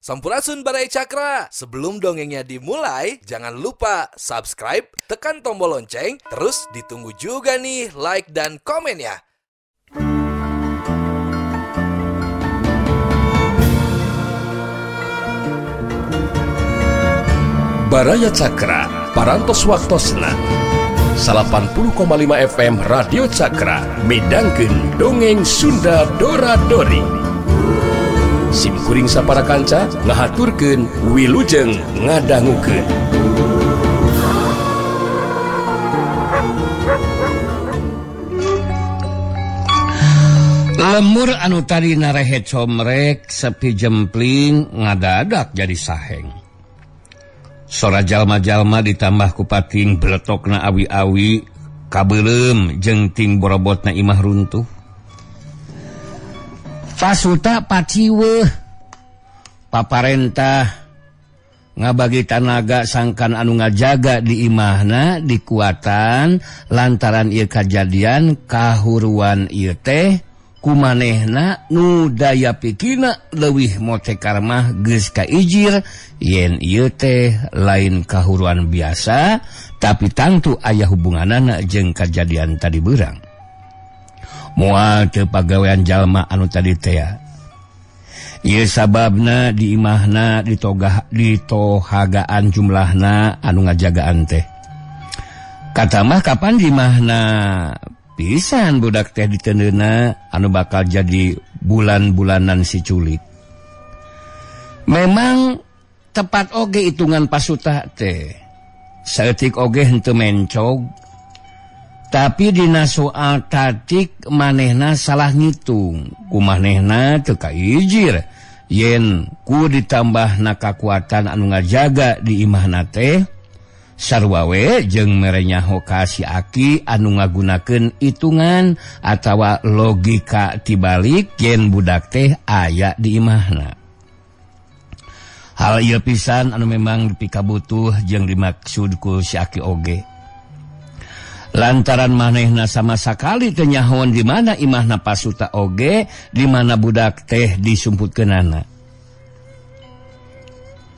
Sampurasun Baraya Cakra. Sebelum dongengnya dimulai, jangan lupa subscribe, tekan tombol lonceng, terus ditunggu juga nih like dan komen ya. Baraya Cakra, Parantos Waktosna 80,5 FM Radio Cakra midangkeun dongeng Sunda Dora Dori. Sim kuring sapara kanca ngahaturkeun wilujeng ngadangukeun. Lemur anu tadi narehet comrek sepi jempling ngadadak jadi saheng. Sora jalma-jalma ditambah ku pating beletokna awi-awi kabeuleum jeung ting borobotna imah runtuh. Pasuta paciweuh paparentah ngabagi tanaga sangkan anu ngajaga di imahna dikuatan lantaran ieu kajadian kahuruan ieu teh kumanehna nu daya pikirna leuwih motekar mah geus kaijir yen ieu teh lain kahuruan biasa tapi tangtu aya hubunganana jeung kajadian tadi beurang. Moal teu pagawean jalma anu tadi teh. Ieu sababna di imahna ditohagaan jumlahna anu ngajagaan teh. Katamah kapan di imahna pisan budak teh ditendeuna anu bakal jadi bulan-bulanan si culik. Memang tepat oge hitungan pasuta teh. Saeutik oge henteu mencog. Tapi dina soal tatik manehna salah ngitung. Ku manehna teu kaijir yen ku ditambahna kakuatan anu ngajaga di imahna teh sarua we jeung mere nyaho ka si aki anu ngagunakeun hitungan atawa logika tibalik yen budak teh aya di imahna. Hal ieu pisan anu memang dipikabutuh jeung dimaksud ku si aki oge. Lantaran manehna sama sakali teu nyahoan di mana imahna pasuta oge, di mana budak teh disumputkeunana.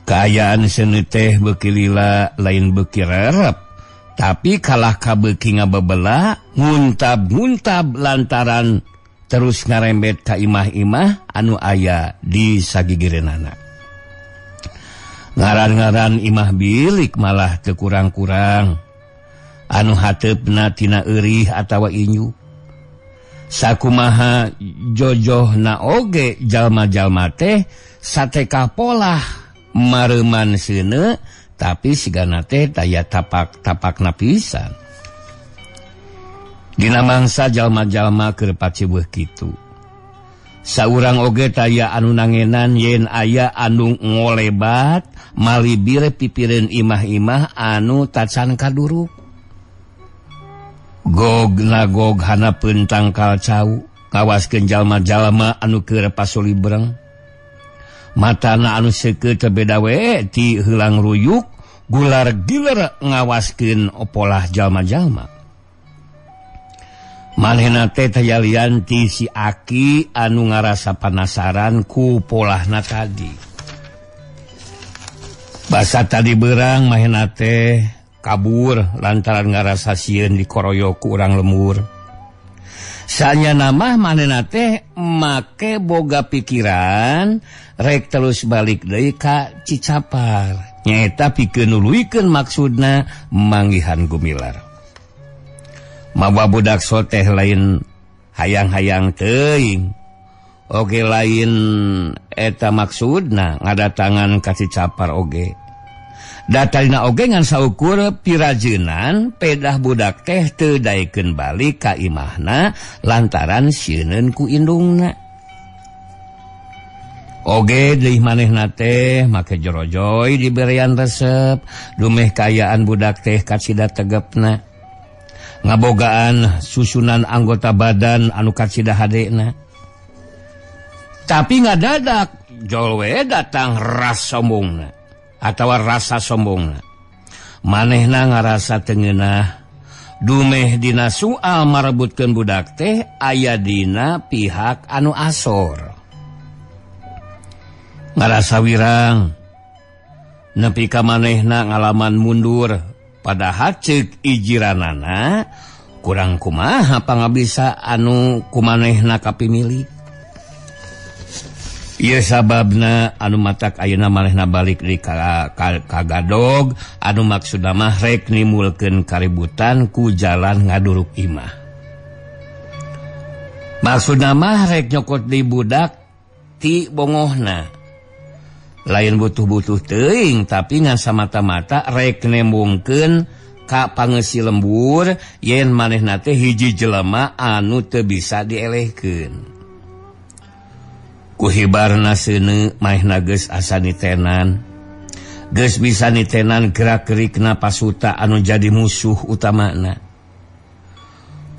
Kaayaan seuneu teh beuki lila lain beuki rerep, tapi kalah ka beuki ngabebela, nguntab-nguntab lantaran terus ngarembet ka imah-imah anu aya di sagigireunana. Ngaran-ngaran imah bilik malah teu kurang-kurang. Anu hateupna tina eurih atawa inyu. Sakumaha jojohna oge jalma-jalma teh sateka polah mareuman seuneu tapi sigana teh daya tapak-tapakna pisan. Dina mangsa jalma-jalma keur paciweuh kitu. Saurang oge taya anu nangenan yen aya anu ngolebat malibir pipireun imah-imah anu tacan kaduruk. Gog nagog hanapeun tangkal cau ngawaskeun jalma-jalma anu keur pasulibreng. Matana anu seukeut teu beda we ti heulang ruyuk gular giler ngawaskeun opolah jalma-jalma. Manehna teh tayalian ti si aki anu ngarasa panasaran ku polahna tadi. Basa tadi beurang manehna teh kabur lantaran ngarasa sieun dikoroyok ku urang lemur. Sanya nama manehna teh make boga pikiran rek terus balik deui ka Cicapar. Nyaeta pikeun nuluykeun maksudna manggihan Gumilar. Mawa budak soteh lain hayang-hayang teuing. Oge lain eta maksudna ngadatangan ka Cicapar oge. Datalina oge ngan saukur pirajenan pedah budak teh teu daekeun balik ka imahna lantaran sieuneun ku indungna. Oge deui manehna teh make jorojoy diberian resep dumeh kaayaan budak teh kacida tegepna. Ngabogaan susunan anggota badan anu kacida hadena. Tapi ngadadak jol we datang ras sombongna atawa rasa sombongna. Manehna ngarasa tengenah dumeh dina soal marebutkeun budak teh aya dina pihak anu asor. Ngarasa wirang nepi ka manehna ngalaman mundur padahal ceuk ijiranana kurang kumaha pangabisa anu kumanehna kapimilik. Ieu sababna anu matak ayeuna manehna balik di kagadog anu maksudna mah rek nimulkeun kaributan ku jalan ngaduruk imah. Maksudna mah rek nyokot di budak ti bongohna. Lain butuh-butuh teuing tapi ngan samata-mata rek nembungkeun ka pangeusi lembur yen manehna teh hiji jelema anu teu bisa dielehkeun. Kuhibarna seuneu manehna geus asa nitenan. Geus bisa nitenan gerak-gerikna pasuta anu jadi musuh utamana.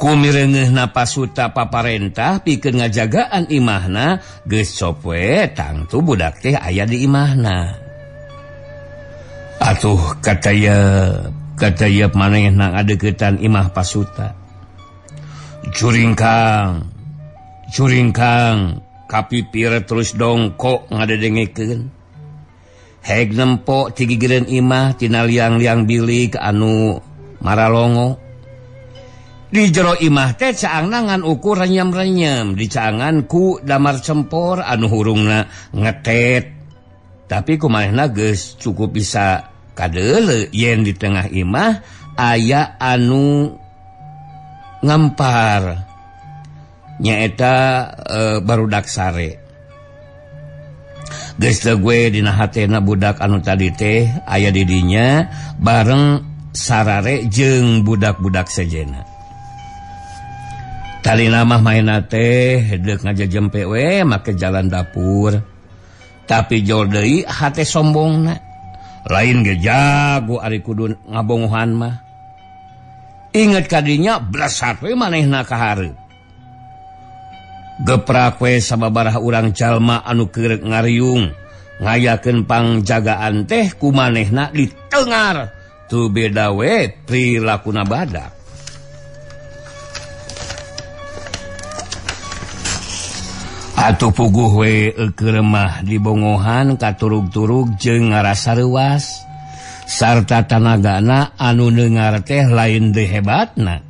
Kumireungeuhna pasuta paparentah pikeun ngajagaan imahna geus cop we tangtu budak teh aya di imahna. Atuh katayep manehna ngadeuketan imah pasuta. Curingkang, curingkang kapipir terus dongkok ngadedengekeun. Heg nempo ti gigireun imah tina liang-liang bilik anu maralongo. Di jero imah teh caangna ngan ukur renyem-renyem, dicaangan ku damar cempor anu hurungna ngetet. Tapi kumanehna geus cukup bisa kadeuleu yen di tengah imah aya anu ngampar. Nyaeta barudak sare. Geus teu gue dina hatena budak anu tadi teh aya di dinya bareng sarare jeung budak-budak sejena. Talina mah maena teh deuk ngajajempe we make jalan dapur. Tapi jol deui hate sombongna. Lain ge jago ari kudu ngabongohan mah. Inget kadinya blesat we manehna ka hareup. Geprak we sababaraha urang jalma anu keur ngariung ngayakeun pangjagaan teh ku manehna ditengar. Teu beda we prilakuna badak. Atuh puguh we keur mah dibongohan katurug-turug jeung ngarasa reuas sarta tanagana anu neungar teh lain deui hebatna.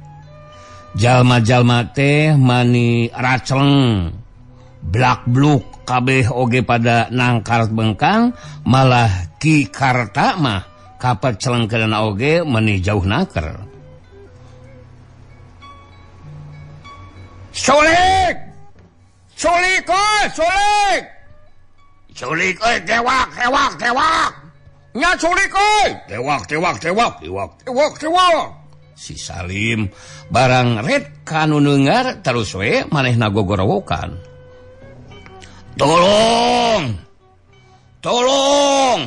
Jalma-jalma teh mani racleng blak-bluk kabeh oge pada nangkar bengkang malah Ki Karta mah kapet celengkeunana oge meni jauh naker. Sulik! Sulik euy, sulik! Sulik euy, dewak, dewak, dewak. Nya sulik euy, dewak, dewak, dewak, dewak, dewak, dewak. Si Salim barang red kanu neungar terus we manehna gogorowokan. Tolong! Tolong!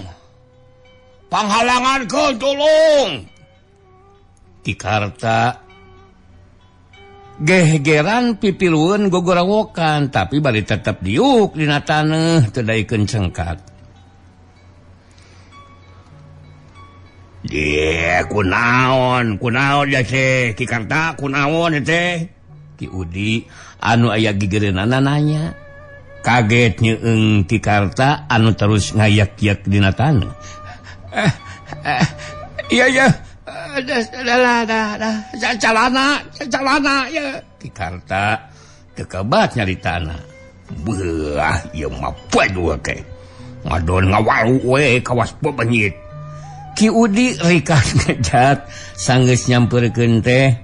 Panghalangankeun tolong! Ki Karta gehegeran pipilueun gogorowokan tapi bari tetep diuk dina taneuh teu daekeun cengkat. Dia kunaon, kunaon ya teh, Ki Karta kunaon teh. Ki Udi anu aya gigireunana nanya. Kaget nyeung Ki Karta anu terus ngayak-yak dina taneuh. Iya iya, dah calana, calana ya. Ki Karta teu kebat nyaritana. Beuah ieu mah paduh teh. Ngadon ngawalu we kawas bebenyit. Ki Udi rikat ngejat sanggeus nyamperkeun teh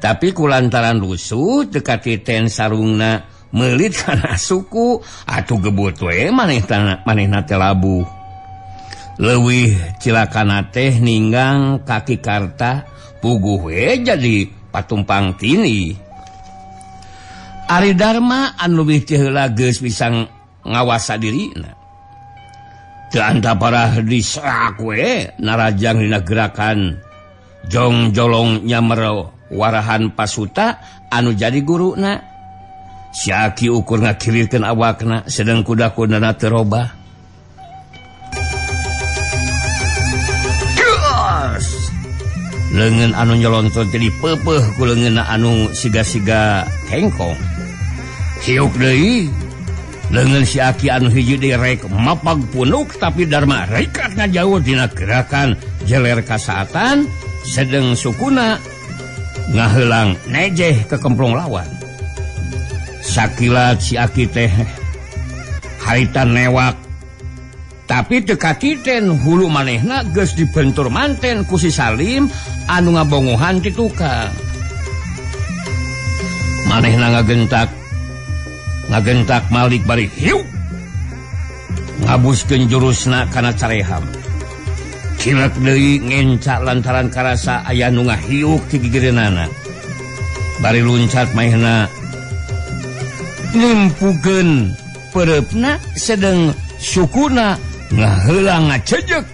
tapi kulantaran rusuh teu katiten sarungna meulit kana suku atuh gebut we manehna teh labuh. Leuwih cilakana teh ninggang ka Ki Karta puguh we jadi patumpang tini. Ari Darma anu leuwih ti heula geus bisa ngawasa dirina. Teu antapara diserak we narajang dina gerakan jongjolong nyamer warahan pasuta anu jadi guruna. Si Aki ukur ngakilirkeun awakna sedeng kuda-kudana teu robah. Leungeun anu nyolontot jadi peupeuh ku leungeunna anu siga-siga hengkong. Hiup deui. Leungeun si Aki anu hiji deui rek mapag punuk tapi Dharma rekat ngajauh dina gerakan jeler kasaatan sedeng sukuna ngaheulang nejeh ke kemplong lawan. Sakilat si Aki teh harita newak tapi teu katiten hulu manehna geus dibentur manten ku si Salim anu ngabongohan ti tukang. Manehna ngagentak Malik bari hiu ngabuskeun jurusna kana careham. Cilek deui ngenca lantaran karasa aya nu ngahiuk ti gigireunana. Bari luncat manehna nimpukeun peureupna sedeng sukuna ngaheulang ngacejek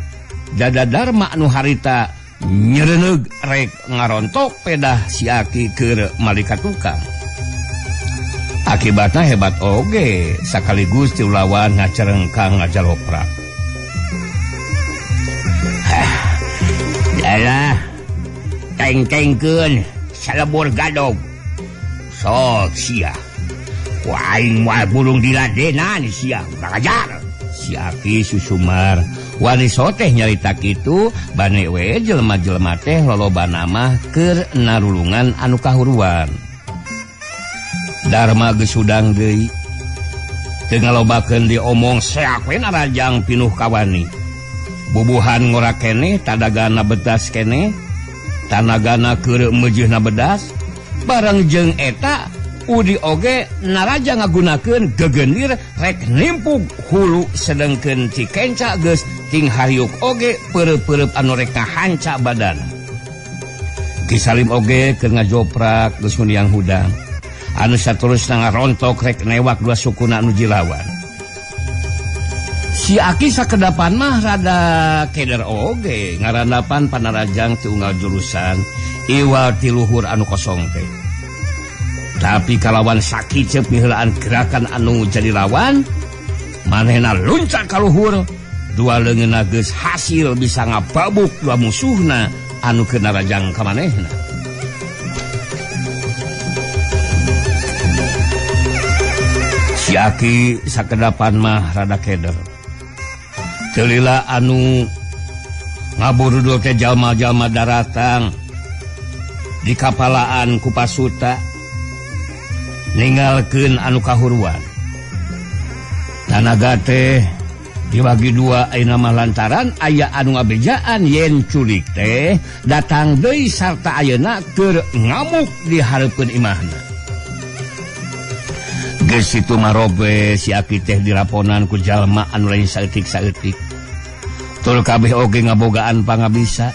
dada Dharma anu harita nyereneug rek ngarontok pedah si Aki keur Malik ka tukang. Akibatna hebat oge sakaligus tiulawan ngacerengkang ngajaloprak. Yalah, teng-tengkeun salebur gadog. Sok sia. Ku aing moal burung diladenan sia, ngajar. Si Aki susumar wani soteh nyarita kitu bane we jelema-jelema teh lolobana mah keur narulungan anu kahuruan. Dharma geus hudang deui teu ngalobakeun diomong seak we narajang pinuh kawani. Bubuhan ngora keneh tadagana bedas keneh tanagana keur meujeuhna bedas bareng jeung eta udi oge naraja ngagunakeun gegenir rek nimpug hulu sedengkeun Cikenca geus ting hariuk oge peureup-peureup anu rek kahanca badan. Ki Salim oge keur ngajoprak geus huniang hudang anu saterusna ngarontok rek newak dua sukuna anu jilawan. Si Aki sakedapan mah rada keder oge ngarandapan panarajang ti unggal jurusan iwal ti luhur anu kosong teh. Tapi kalawan sakiceup miheulaan gerakan anu jadi lawan manehna luncat ka luhur dua leungeunna geus hasil bisa ngababuk dua musuhna anu keur narajang ka manehna. Si Aki sakedapan mah rada keder. Teu lila anu ngaburudul teh jalma-jalma daratang di kapalaan ku pasuta ninggalkeun anu kahuruan. Tanaga teh dibagi dua ayeuna mah lantaran aya anu ngabejaan yen culik teh datang deui sarta ayeuna keur ngamuk di hareupeun imahna. Geus situ marobe si Aki teh diraponan ku jalma anu lain saeutik-saeutik. Tur kabeh oge ngabogaan pangabisa.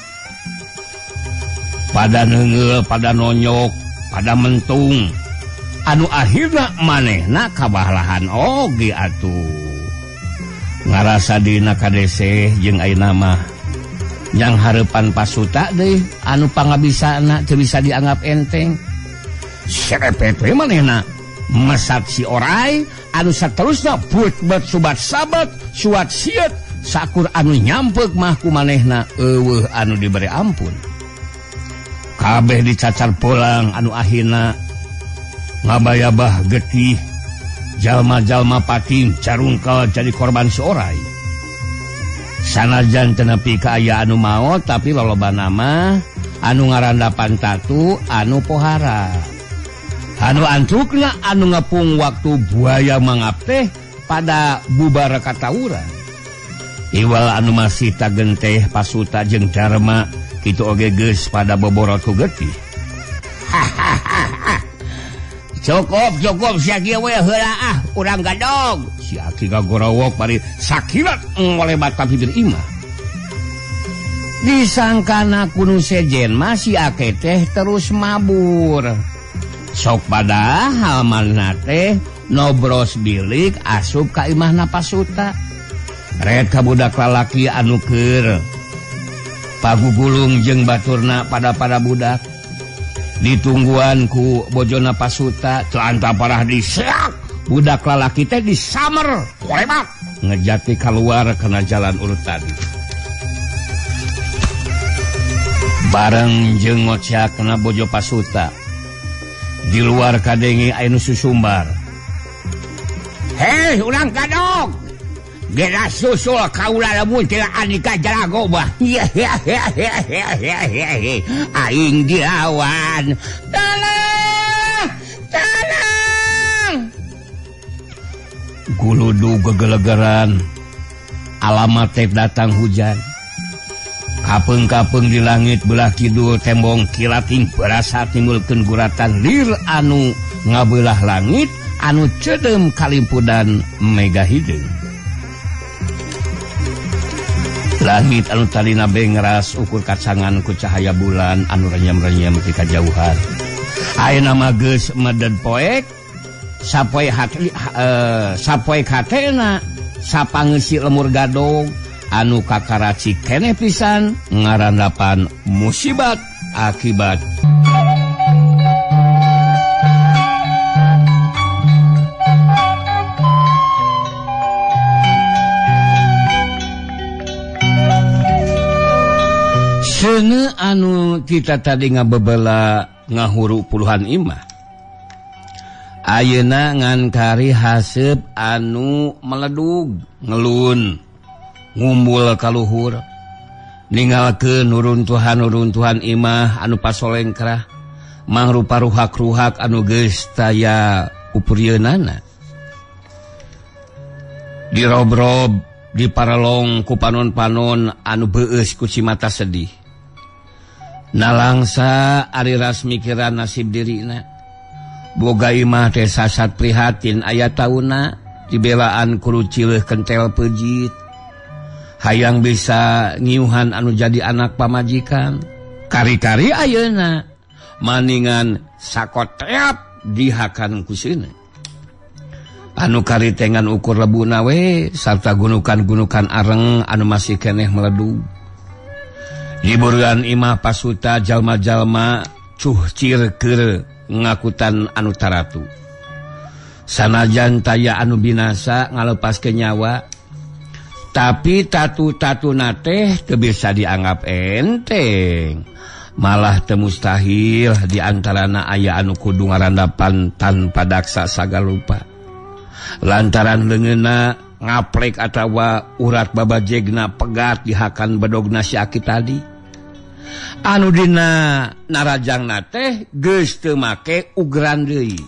Pada neungeul, pada nonyok, pada mentung. Anu akhirna manehna kabahlahan oge atuh. Ngarasa dina kadeseh jeung ayeuna mah nyang hareupan pasuta deui anu pangabisana teu bisa dianggap enteng. Serepet we manehna mesat si orai anu saterusna buat subat sabat suat siet sakur anu nyampek mah ku manehna eueuh anu diberi ampun. Kabeh dicacar pulang anu akhirna ngabayabah getih jalma-jalma pating carungkal jadi korban si orai. Sanajan teu nepi ka aya anu maot tapi lolobana mah anu ngarandapan tatu anu pohara. Anu antrukna anu ngepung waktu buaya mangap teh pada bubar katawuran. Iwal anu masih tagenteh pasuta jeung Dharma kitu oge geus pada boborot ku getih. Cukup cukup sia kieu we heula ah urang gadog. Si Aki gagorowok bari sakilat ngolebat ka bibir imah. Disangkana kuno sejen mah si Aki teh terus mabur. Sok padahal manehna teh nobros bilik asup ka imahna pasuta. Red ka budak lalaki anu keur pagugulung jeung baturna pada-pada budak. Ditungguan ku bojona pasuta teu anta parah diseak budak lalaki teh disamer kolebat ngejati keluar kana jalan urut tadi. Bareng jeung ngocak kana bojo pasuta. Di luar kadenge aya nu susumbar. Hei urang gadog gera susul kaula lamun teh Andika Jalago bah. Aing dilawan. Tolong! Tolong! Guludu gegelegeran. Alamat teh datang hujan. Kapeung-kapeung di langit belah kidul tembong kilating berasa timbulkeun guratan lir anu ngabelah langit anu cedem kalimpudan mega hideung. Langit anu tadina bengras ukur kacangan ku cahaya bulan anu renyem-renyem ti kajauhan. Ayeuna mah geus meded poek sapoe hati sapoe hatena sapangeusi lemur gadog anu kakaraci keneh pisan ngarandapan musibat akibat seuneu anu kita tadi ngabebela ngahuru puluhan imah. Ayeuna ngan kari haseup anu meledug ngelun ngumbul kaluhur ninggalkeun nuruntuhan-nuruntuhan imah anu pasolengkrah mangrupa ruhak-ruhak anu geus taya upurieunana. Dirobrob diparelong ku panon-panon anu beueus ku cimata sedih. Nalangsa ari ras mikiran nasib dirina. Boga imah teh sasat prihatin aya tauna dibelaan kuru cileuh kentel pejit. Hayang bisa ngiuhan anu jadi anak pamajikan. Kari-kari ayeuna maningan sakoteap dihakan kusina. Anu karitengan ukur lebuna we sarta gunukan-gunukan areng anu masih keneh meledug. Hiburan imah pasuta jalma-jalma cuhcir keur ngakutan anu taratu. Sanajan taya anu binasa ngalepaskeun nyawa, tapi tatu-tatu teh teu bisa dianggap enteng. Malah teu mustahil di antarana aya anu kudu ngarandapan tanpa daksa sagalupa. Lantaran leungeunna ngaplek atawa urat babajegna pegat dihakan bedogna si aki tadi. Anu dina narajangna teh geus teu make ugeran deui.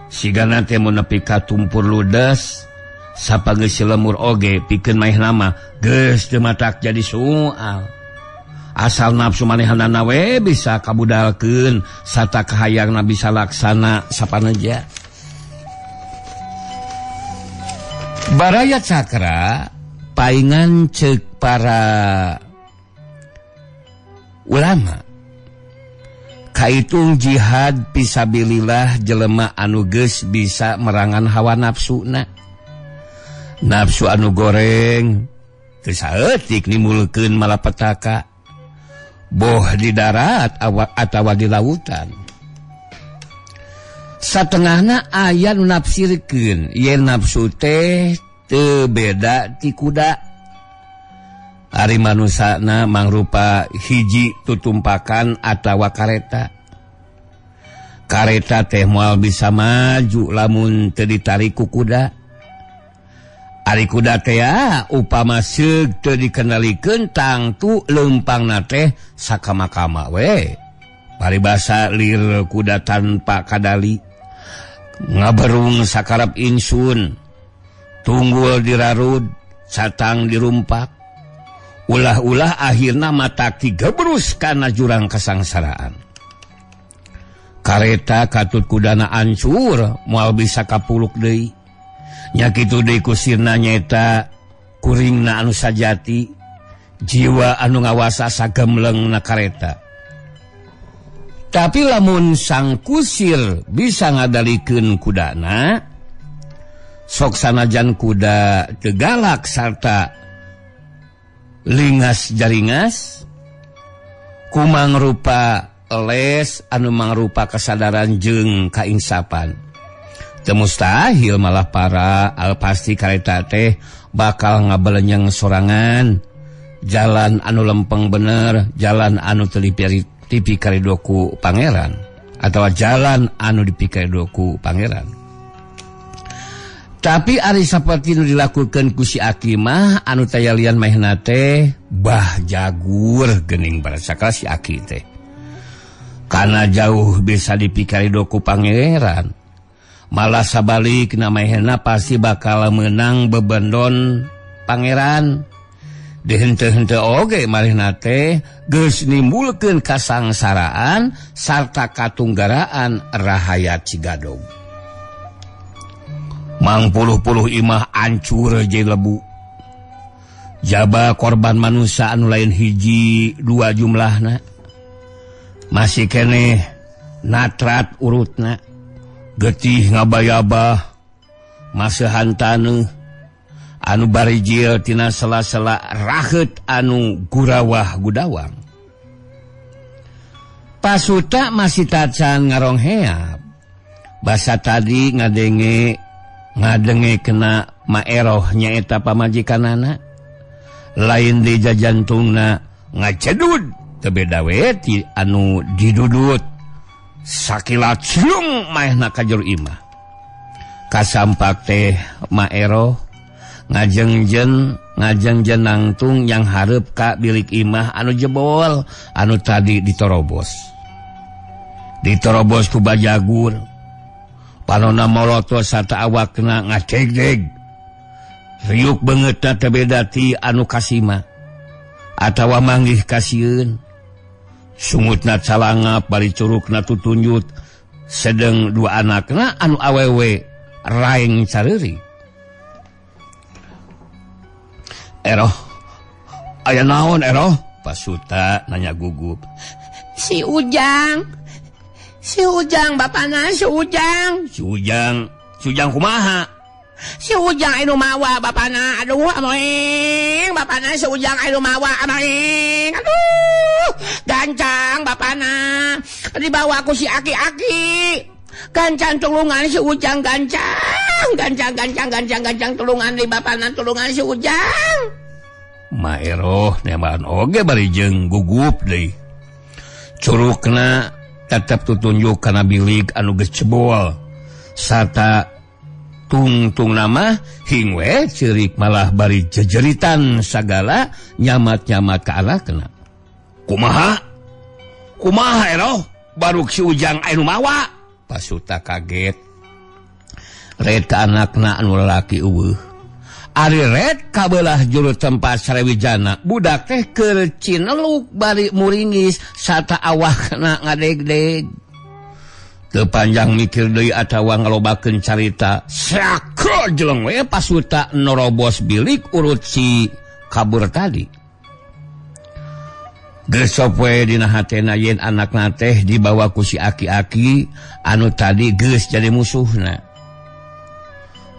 Sigana teh mun nepi ka tumpur ludes sapangeus lemur oge pikeun maehna mah geus teu matak jadi soal. Asal nafsu manehanana we bisa kabudalkeun sarta kahayangna bisa laksana sapaneja. Baraya Cakra paingan ceuk para ulama kaitung jihad fisabilillah jelema anu geus bisa merangan hawa nafsuna. Nafsu anu goreng teu saeutik nimbulkeun malapetaka boh di darat atawa di lautan. Satengahna aya nu nafsirkeun yen nafsu teh teu beda ti kuda. Ari manusana mangrupa hiji tutumpakan atawa kareta. Kareta teh moal bisa maju lamun teu ditarik ku kuda. Ari kuda teh upama seug teu dikendalikeun tangtu leumpangna teh sakama-kama we. Paribasa lir kuda tanpa kadali ngaberung sakarep insun, tunggul dirarud, catang dirumpak. Ulah-ulah akhirna mata digebrus kana jurang kasangsaraan. Kareta katut kudana ancur moal bisa kapuluk deui. Nya kitu deui kusirna nyaeta kuringna anu sajati, jiwa anu ngawasa sagemlengna kareta. Tapi lamun sang kusir bisa ngadalikeun kudana, sok sanajan kuda teu galak sarta lingas jaringas, kumangrupa les anu mangrupa kesadaran jeung kainsapan. Teu mustahil malah para al pasti kareta teh bakal ngabelenyeng sorangan. Jalan anu lempeng bener, jalan anu teu dipikaridoku pangeran, atau jalan anu dipikaridoku pangeran. Tapi ari saperti nu dilakukeun ku si Aki mah anu tayalian maehna teh bah jagur geuning barasakala si Aki teh. Kana jauh bisa dipikari ku pangeran. Malah sabalikna maehna pasti bakal menang bebendon pangeran. Dihenteu-henteu oge marehna teh geus nimbulkeun kasangsaraan sarta katunggaraan rahayat Cigadog. Mang puluh-puluh imah ancur jeung lebu. Jaba korban manusia anu lain hiji dua jumlahna. Masih keneh natrat urutna. Getih ngabayabah masehan taneuh anu barijil tina sela-sela raheut anu gurawah gudawang. Pasuta masih tacan ngarongheap. Basa tadi ngadenge kena maeroh nyaeta pamajikanana. Lain di jajantungna ngacedud teu beda we ti anu didudut. Sakilat slung maehna ka jero imah. Kasampak teh maeroh ngajengjen nangtung yang hareup ka bilik imah anu jebol anu tadi ditorobos. Ditorobos ku bajagur. Panona moloto sarta awakna ngacegdeg. Riuk beungeutna teu beda ti anu kasima atawa manggih kasieun. Sungutna calangap bari curugna tutunjut sedeng dua anakna anu awewe raeng careuri. Eroh, aya naon eroh? Pasuta nanya gugup. Si Ujang bapana si Ujang. Si Ujang kumaha? Si Ujang anu mawa bapana, aduh amoing, bapana si Ujang anu mawa amoing, aduh, gancang bapana, dibawa ku si aki-aki, gancang tulungan si Ujang gancang, gancang tulungan di bapana tulungan si Ujang. Maeroh nembahan oge bari jeung gugup deui. Curugna tetep tutunjuk kana bilik anu geus cebol sarta tungtung nama hingwe ceurik malah bari jejeritan sagala nyamat-nyamat ka anakna. Kumaha? Kumaha eroh? Baruk si Ujang anu mawa. Pasuta kaget. Red ka anakna anu lalaki eueuh. Ari red kabelah juru tempat Sarawijana. Budak teh keur cineluk bari muringis sarta awakna ngadegdeg. Teu panjang mikir deui atawa ngalobakeun carita. Sako jeleng we pasuta norobos bilik urut si kabur tadi. Geus sok we dina hatena yen anakna teh dibawa ku si aki-aki anu tadi geus jadi musuhna.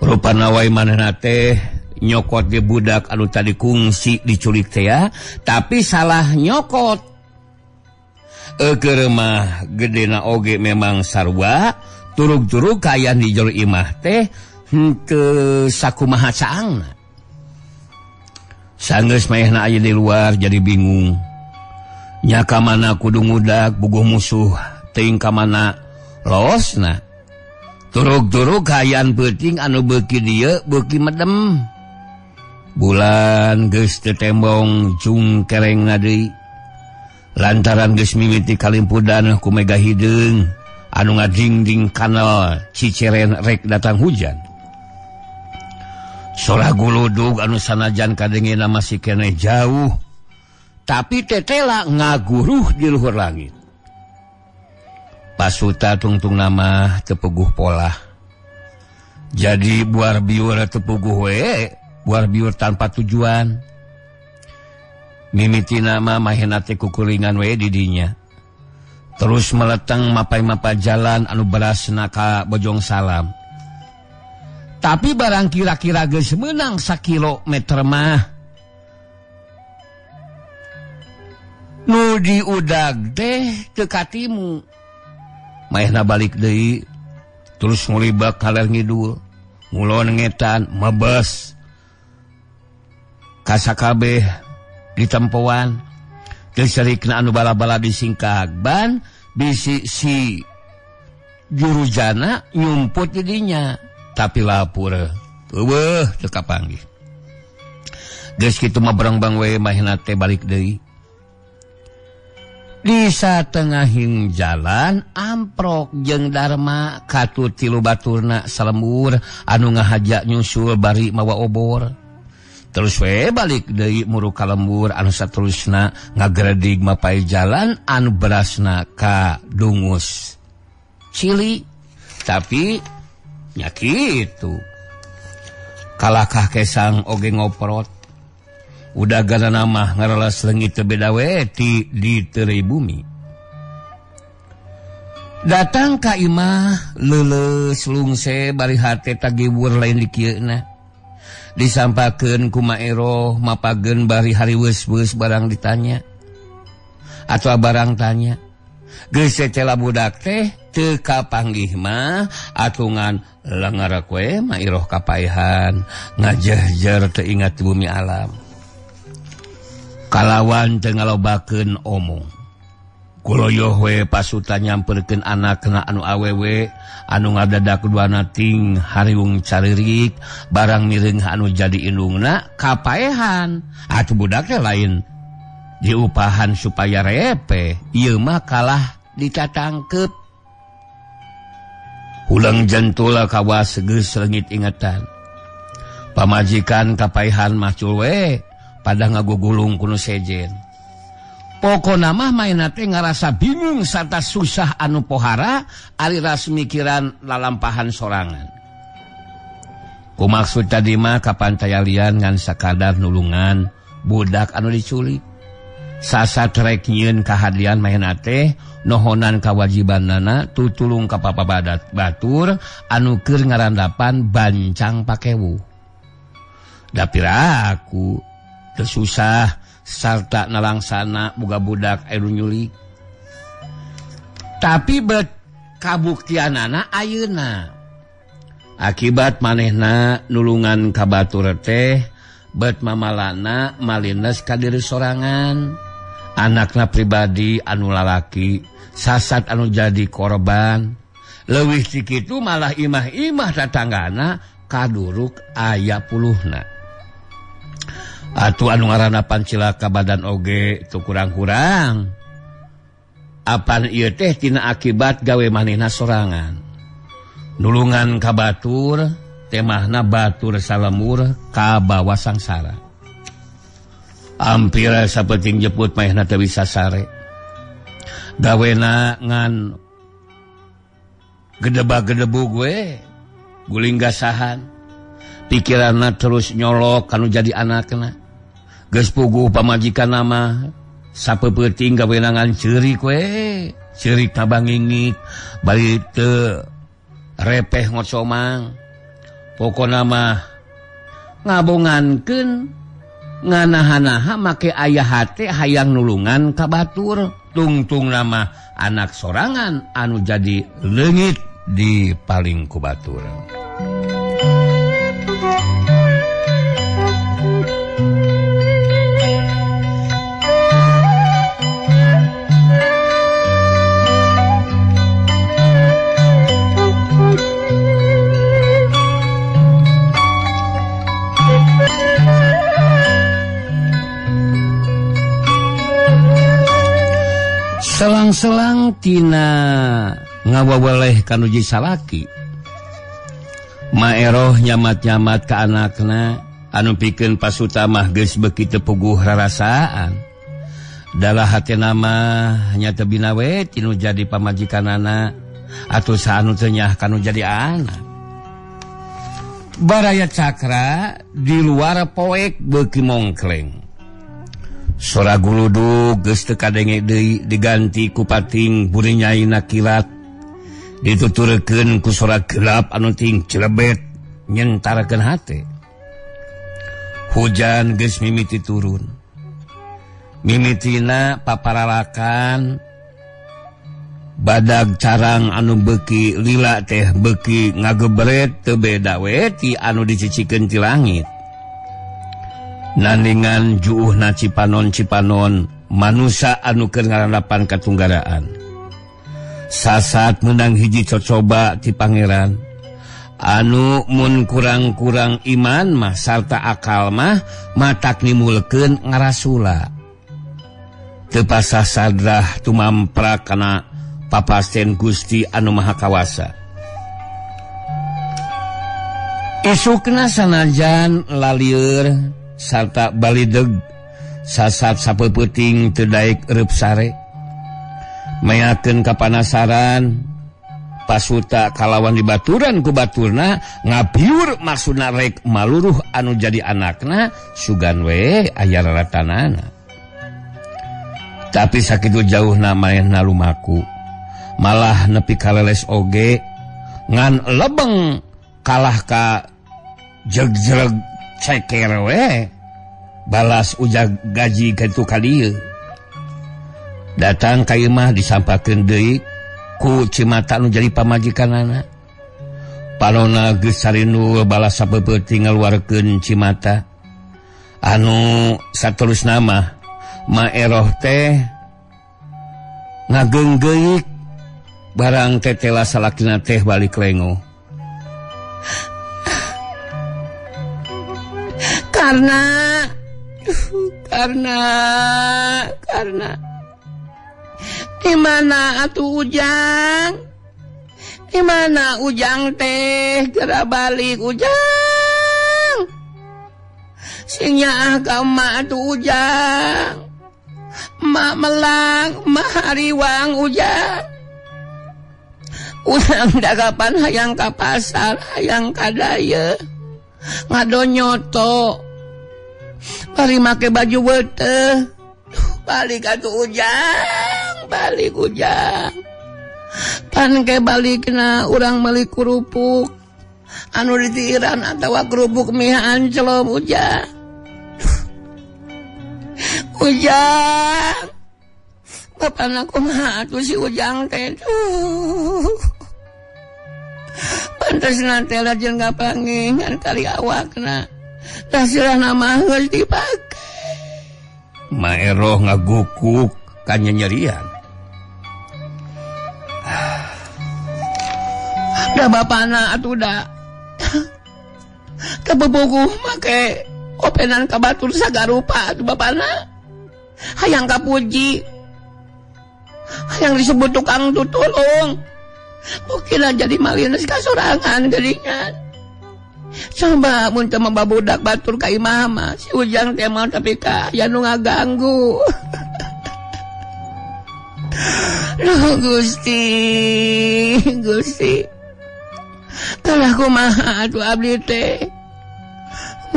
Rupana wae manehna teh nyokot di budak anu tadi kungsi diculik teh ya, tapi salah nyokot. Eukeur mah gedena oge memang sarua, turug-turug kaayaan di jero imah teh henteu sakumaha caangna. Sanggeus maehna aya di luar jadi bingung. Nya ka mana kudu ngudak buguh musuh teuing ka mana losna. Turug-turug kaayaan peuting anu beuki dieu beuki medem. Bulan geus teu tembong jung kerengna deui. Lantaran geus mimiti kalimpudan ku mega hideung anu ngadingding kanal ciceren rek datang hujan. Sora guludug anu sanajan kadengena masih keneh jauh, tapi tetela ngaguruh di luhur langit. Pasuta tungtung nama tepuguh polah. Jadi buar biur tepuguh we, buar biur tanpa tujuan. Mimiti nama mahena teh kukuringan we didinya. Terus meleteng mapai-mapai jalan anu berasna ka Bojong Salam. Tapi barang kira-kira geus meunang sakilometer mah nu diudag teh teu katimu. Mahena balik deui terus ngulibak kaler ngidul, ngulon ngetan mebes kasakabeh ditempoan. Geus sarikna anu bala-bala disingkag ban bisi si jurujana nyumput didinya, tapi lapur Eueuh teu kapanggih. Geus kitu mah berengbang we mahna teh balik deui. Di satengahing jalan amprok jeung Darma katut tilu baturna salembur anu ngahaja nyusul bari mawa obor. Terus we balik deui muru ka lembur anu saterusna ngagredig mapai jalan anu berasna ka Dungus Cili. Tapi nya kitu. Kalakah kesang oge ngoprot. Udah gara mah ngarelas leungit teu beda we ti di teureui bumi. Datang ka imah leuleus lungse bari hate tagibur lain dikieuna. Disampakeun ku Maeroh mapageun bari hariweus-weus barang ditanya. Atawa barang tanya. Geus cela budak teh teu kapanggih mah atungan lengar we Maeroh kapaehan ngajehjer teu ingat bumi alam. Kalawan teu ngalobakeun omong. Kuloyoh we pasuta nyamperkeun anakna anu awewe anu ngadadak duana ting hariung caririk barang mireung anu jadi indungna kapaehan. Atuh budak teh lain diupahan supaya repe, ieu mah kalah ditatangkep. Ulang jentula kawas geus leungit ingetan. Pamajikan kapaehan macul we pada ngagugulung kuno sejen. Pokona mah maena teh ngarasa bingung sarta susah anu pohara ari ras mikiran lalampahan sorangan. Kumaksud tadi mah kapan tayalian ngan sakadar nulungan budak anu diculik. Sasat rek nyieun kahadian maena teh nohonan kawajibanana tutulung ka papabadat batur anu keur ngarandapan bancang pakewu. Da piraku tersusah sarta nalangsana boga budak anu nyulik. Tapi bet kabuktianana ayeuna. Akibat manehna nulungan ka batur teh bet mamalana malines ka diri sorangan. Anakna pribadi anu lalaki sasat anu jadi korban. Leuwih ti kitu malah imah-imah tatanggana kaduruk aya puluhna. Atuh anu ngaranna pancilaka badan oge teu kurang-kurang. Apan ieu teh tina akibat gawe manehna sorangan. Nulungan ka batur temahna batur salemur ka bawa sangsara. Ampir sapenting jeput manehna teu bisa sare. Gawena ngan gedebak-gedebug we guling gasahan. Pikiranna terus nyolok kanu jadi anakna. Geus puguh pamajikan mah sapeupeting gawenangan ceurik we, ceurik tabangingik bari teu repeh ngocomang. Pokona mah ngabongankeun nganaha-naha make aya hate hayang nulungan ka batur, tungtungna mah anak sorangan anu jadi leungit di paling ku batur. Selang-selang tina ngawaweleh kanuji salaki. Maeroh nyamat-nyamat ka anakna anu pikeun pasuta mah geus beuki teu puguh rarasaan. Dalah hatena mah nya teu bina we tinu jadi pamajikanana atuh saanu teu nyah kanu jadi anak. Baraya Cakra di luar poek beuki mongkleng. Sora guludug geus teu kadenge deui diganti ku pating burinyaina kilat. Dituturkeun ku sora gelap anu ting celebet nyentarakeun hate. Hujan geus mimiti turun. Mimitina paparalakan badag carang anu beuki lila teh beuki ngagebret teu beda we ti anu dicicikeun ti langit. Nandingan juuhna cipanon-cipanon manusa anu keur ngarandapan katunggaraan. Sasat menang hiji cocoba ti pangeran Anu mun kurang-kurang iman mah sarta akal mah matak nimulkeun ngarasula. Teu pasah sadrah tumamprak kana papasten Gusti anu Maha Kawasa. Isukna sanajan lalieur sarta balideg sasat sapeupeting teu daek reup sare. Meyakeun kapanasaran pasuta kalawan dibaturan ku baturna ngabiur maksudna rek maluruh anu jadi anakna sugan we aya raratanana. Tapi sakitu jauhna manehna lumaku malah nepi kaleles oge ngan lebeng kalah ka jegjeg ceker we balas ujag gaji kitu ka dieu. Datang ka imah disampakeun deui ku cimata nu jadi pamajikanana. Panona geus sarindu balas sapeupeung ngaluarkeun cimata anu saterusna mah Maeroh teh ngageunggeuyik barang tetela salakina teh balik lengo. Karena di mana atuh Ujang? Di mana Ujang teh geura balik Ujang? Sing nyaah ka emak atuh Ujang. Emak melang, emak hariwang Ujang. Ujang dagapan hayang ka pasar, hayang ka daya. Ngadonyoto. Bari make baju beteh. Balik atuh Ujang, balik Ujang. Pan ke balikna urang meuli kerupuk. Anu ditiiran atawa kerupuk mie ancelom Ujang. Ujang. Bapana kumaha atuh si Ujang teh. Pantes teh lajeng kapanggih ngan kali awakna. Tah sirahna mah geus dipake. Maeroh ngagukuk kanyanyerian. Da bapana atuh da. Kabebuguh make openan ka batur sagarupa atuh bapana. Hayang kapuji. Hayang disebut tukang tutulung. Mungkin jadi malines kasorangan geuningan. Coba mun teu mababudak batur ka imah mah si Ujang teh mah tapi ka aya nu ngaganggu. Duh Gusti, Gusti. Kalah kumaha atuh abdi teh.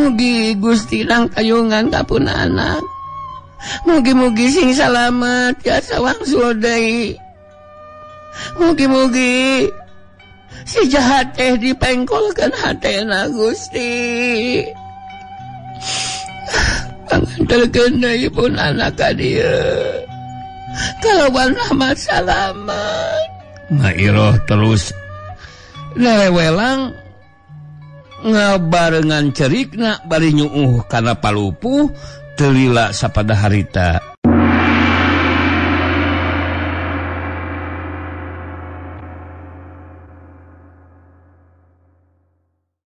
Mugi Gusti langkayungan ka pun anak. Mugi-mugi sing salamet tiasa wangsul deui. Mugi-mugi si jahat teh dipengkolkeun hatena Gusti. Panganterkeun deui pun anak ka dieu. Kalawan rahmat salamet. Mairoh terus lelewelang ngabarengan cerikna bari nyuuh kana palupuh teu lila sapada harita.